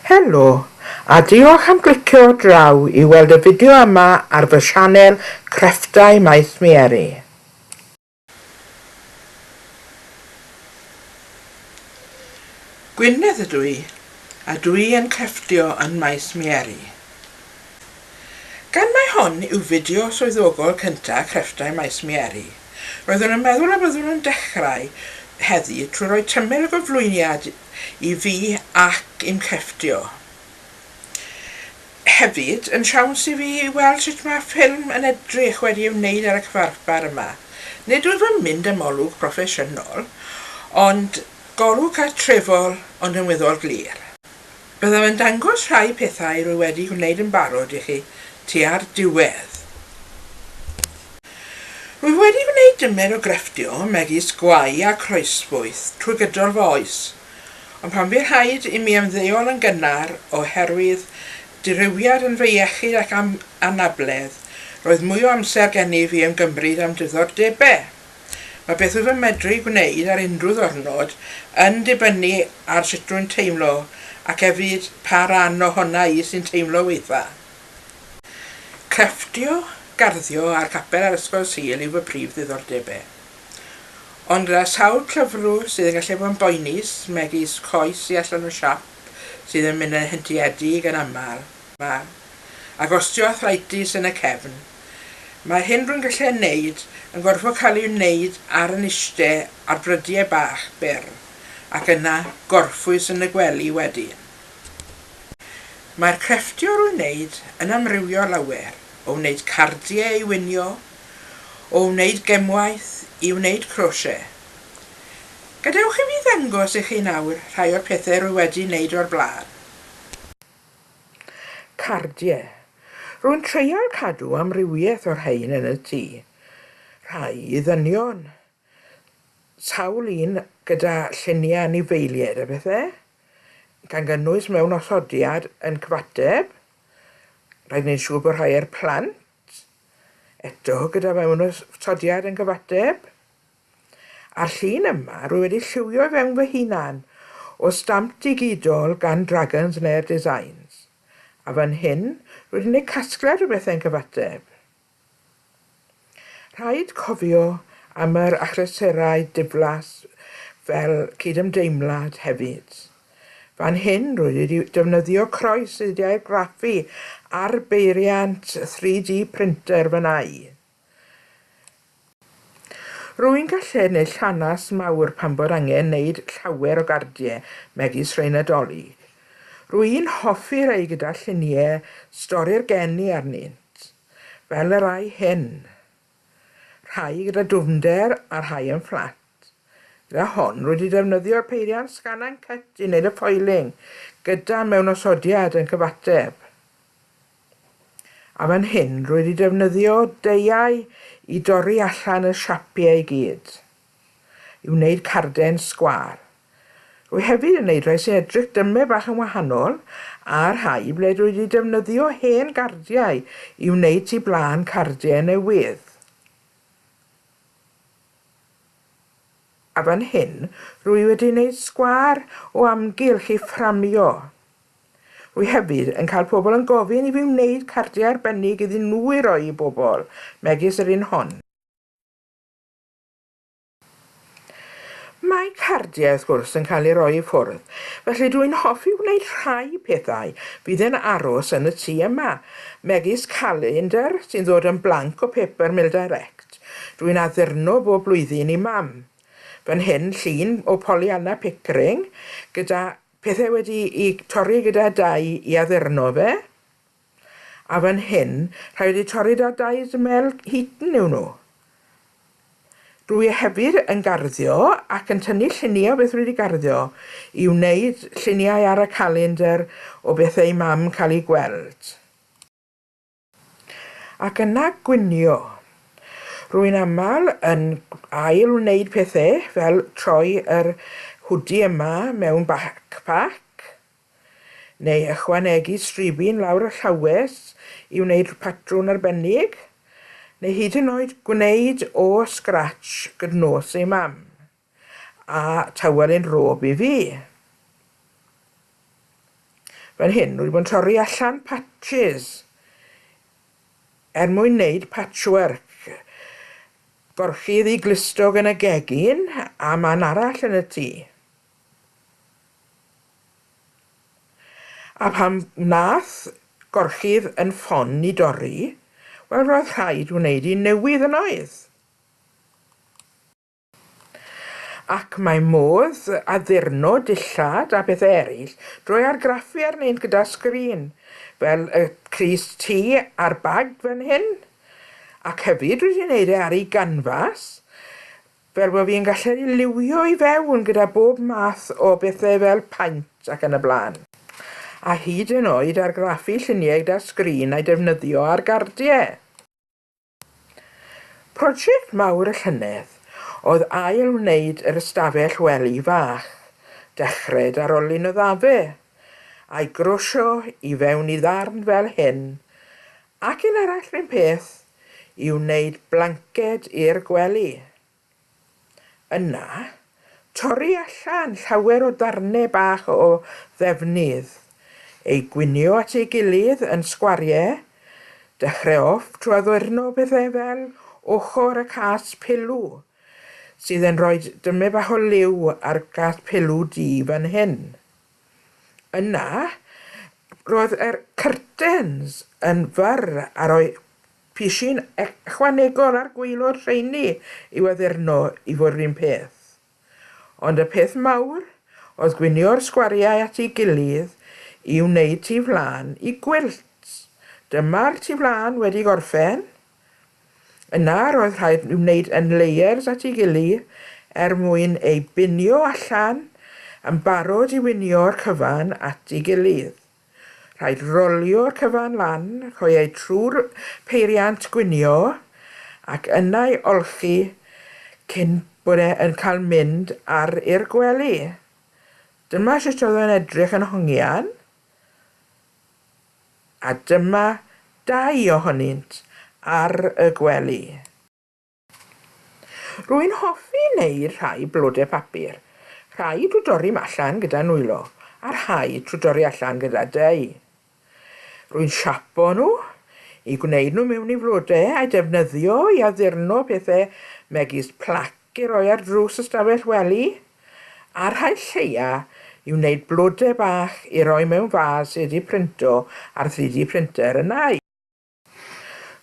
Helo, a diolch am glicio draw i weld y fideo yma ar fy sianel Crefftau Maes Mieri. Gwynedd ydw i, a dwi yn crefftio yn Maes Mieri. Gan mai hon yw fideo swyddogol cyntaf Crefftau Maes Mieri, roeddwn yn meddwl y byddwn yn dechrau heddi trwy roi tymer o gyflwyniad i fi ac i'm crefftio. Hefyd, yn siawns i fi i weld sut mae ffilm yn edrych wedi ei wneud ar y cyfarpar yma. Nid wyf yn mynd am olwg proffesiynol, ond golwg cartrefol ond yn weddol glir. Byddaf yn dangos rhai pethau rwy wedi gwneud yn barod i chi tua'r diwedd. Rwyf wedi gwneud dymer o grefftio, megis gwau a croesbwyth, trwy gydol fy oes, ond pan fu rhaid i mi ymddeol yn gynnar oherwydd dirywiad yn fy iechyd ac anabledd, roedd mwy o amser gennyf i ymgymryd â'm diddordebau. Mae beth wyf yn medru gwneud ar unrhyw ddwrnod yn dibynnu ar sut rwy'n teimlo ac hefyd pa ran ohona i sy'n teimlo waetha. Crefftio, garddio a'r capel a'r Ysgol Sul yw fy prif ddiddordebau. Ond gyda sawl cyflwr sydd yn gallu bod yn boenus, megis coes i allan o siap sydd yn mynd yn heintiedig yn aml, ac osteoarthritis yn y cefn, mae'r hyn rwy'n gallu ei wneud yn gorfod cael ei wneud ar yn iste ar brydiau bach byr, ac yna gorffwys yn y gwely wedyn. Mae'r crefftio rwy'n wneud yn amrywio lawer, o wneud cardiau i winio, o wneud gemwaith i wneud crochet. Gadewch i fi ddangos i chi nawr rhai o'r pethau rwy wedi wneud o'r blaen. Cardiau. Rwy'n treial cadw amrywiaeth o'r rhain yn y tŷ. Rhai i ddynion, sawl un gyda lluniau anifeiliaid a phethau, gan gynnwys mewn osodiad yn cyfateb. Rhaid wneud siŵr bod rhai i'r plant, eto gyda mewn osodiad yn cyfateb. A'r llun yma, rwy wedi lliwio i fewn fy hunan o stamp digidol gan Dragons Lair Designs. A fan hyn, rwy wedi gwneud casgliad o bethau'n cyfateb. Rhaid cofio am yr achlysurau diflas fel cydymdeimlad hefyd. Fan hyn rwy wedi defnyddio croes sydd wedi argraffu ar beiriant 3D printer fy nai. Rwy'n gallu neud llanast mawr pan bod angen neud llawer o gardiau megis rhei Nadolig. Rwy'n hoffi rhei gyda lluniau stori'r geni arnynt. Fel y rhai hyn. Rhai gyda dwfnder a rhai yn fflat. Gyda hon, rwy wedi defnyddio'r peiriant scan and cut i wneud y foiling, gyda mewnosodiad yn cyfateb. A fan hyn, rwy wedi defnyddio deiau i dorri allan y siapiau i gyd, i wneud carden sgwâr. Rwy hefyd yn neud rhai sy'n edrych dymed bach yn wahanol a rhai ble dwi wedi defnyddio hen gardiau i wneud tu blaen cardiau newydd. A fan hyn rwy wedi neud sgwâr o amgylch i fframio. Rwy hefyd yn cael pobl yn gofyn i fi wneud cardiau arbennig iddyn nhw i roi i bobl, megis yr un hon. Mae cardiau, wrth gwrs, yn cael eu rhoi i ffwrdd, felly dw i'n hoffi gwneud rhai pethau fydd yn aros yn y tŷ yma, megis calendr sy'n ddod yn blank o Paper Mill Direct. Dw i'n addurno bob blwyddyn i Mam. Fan hyn, llun o Pollyanna Pickering, gyda pethau wedi'u torri gyda dau i addurno fe. A fan hyn, rhai wedi torri 'da Dyes Mel Heaton yw nhw. Dw i hefyd yn garddio ac yn tynnu lluniau o beth rwy wedi garddio i wneud lluniau ar y calendr o bethau i mam cael eu gweld. Ac yna gwinio. Rwy'n aml yn ail wneud pethau fel troi yr hwdi yma mewn backpack neu ychwanegu stribyn lawr y llawes i wneud patrwn arbennig, neu hyd yn oed gwneud o scratch gydnos i mam, a tywel un rob i fi. Fan hyn, rwy wedi bod yn torri allan patches er mwyn wneud patchwork. Gorchudd i glustog yn y gegin a man arall yn y tŷ. A pan wnaeth gorchudd yn ffon i dorri, wel roedd rhaid wneud un newydd yn oedd? Ac mae modd addurno dillad a phethau eraill drwy argraffu arnynt gyda sgrin, fel y crys T a'r bag fan hyn. Ac hefyd rwy 'di wneud e ar ei ganfas, fel bod fi'n gallu ei liwio i fewn gyda bob math o bethau fel paent ac yn y blaen. A hyd yn oed argraffu lluniau gyda sgrin a'i defnyddio ar gardiau. Prosiect mawr y llynedd oedd ail-wneud yr ystafell wely fach, dechred ar olyn y ddafe, a'i grosio i fewn i ddarn fel hyn, ac un arall 'run peth, i wneud blanced i'r gwely. Yna, torri allan llawer o ddarnau bach o ddefnydd, eu gwinio at ei gilydd yn sgwariau, dechrau off trwy addurno pethau fel ochr y cas pilw, sydd yn rhoi dymed bach o liw ar gas pilw du fan hyn. Yna, roedd yr curtains yn fyr a rhoi Pishyn ychwanegol ar gwaelod rheini i'w addurno i fod 'run peth. Ond y peth mawr oedd gwinio'r sgwariau at ei gilydd i wneud tu flan i gwilt. Dyma'r tu flan wedi gorffen. Yna roedd rhaid wneud yn layers at ei gily er mwyn eu binio allan yn barod i winio'r cyfan at ei gilydd. Rhaid rolio'r cyfan lan, rhoi e trwy'r peiriant gwinio ac yna'i olchi cyn bod e yn cael mynd ar i'r gwely. Dyma sut oedd o'n edrych yn hongian. A dyma dau ohonynt ar y gwely. Rwy'n hoffi wneud rhai blodau papur, rhai drwy dorri allan gyda nwylo a rhai trwy dorri allan gyda dei. Rwy'n siapo nhw i gwneud nhw mewn i flodau a'u defnyddio i addurno pethau megis plac i roi ar drws ystafell wely, a rhai lleia i wneud blodau bach i roi mewn fas sydd wedi printo ar 3D printer yna.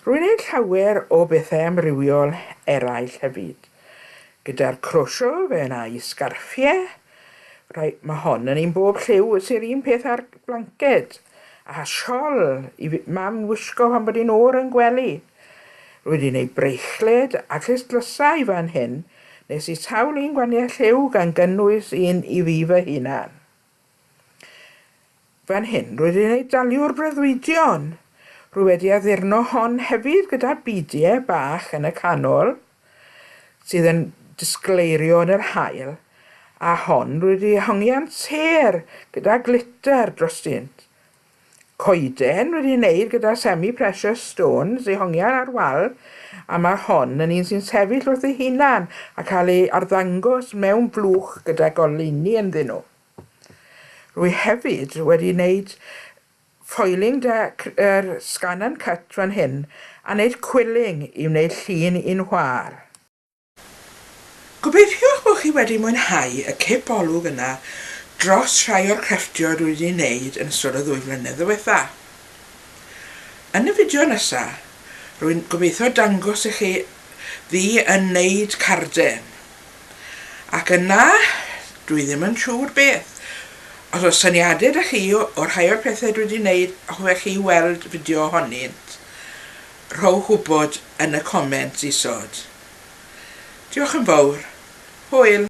Rwy'n gwneud llawer o bethau amrywiol eraill hefyd. Gyda'r crosio fe wna i sgarffiau, rhai, mae hon yn un bob lliw sy'r un peth â'r blanced, a siol i mam wisgo pan bod hi'n oer yn gwely. Rwy wedi gwneud breichled a clustdlysau fan hyn, nes i sawl un gwaniaeth lliw gan gynnwys un i fi fy hunan. Fan hyn, rwy wedi gwneud daliwr breuddwydion. Rwy wedi addurno hon hefyd gyda bidiau bach yn y canol sydd yn disgleirio yn yr haul, a hon rwy wedi hongian sêr gyda glitter drostynt. Coeden wedi wneud gyda semi-precious stones i hongian ar wal, a mae hon yn un sy'n sefyll wrth ei hunan a cael ei arddangos mewn blwch gyda goleuni ynddyn nhw. Rwy hefyd wedi wneud foiling 'da yr scan and cut fan hyn a wneud quilling i wneud llun i'n whâr. Gobeithiwch bod chi wedi mwynhau y cip olwg yna dros rhai o'r crefftio dwi wedi wneud yn ystod y ddwy flynedd ddiwetha. Yn y fideo nesa, rwy'n gobeithio dangos i chi fi yn wneud carden. Ac yna, dwi ddim yn siŵr beth. Os oes syniadau 'da chi o rhai o'r pethau dwi wedi wneud a hoffech chi weld fideo ohonynt, rhowch wybod yn y comments isod. Diolch yn fawr. Hwyl!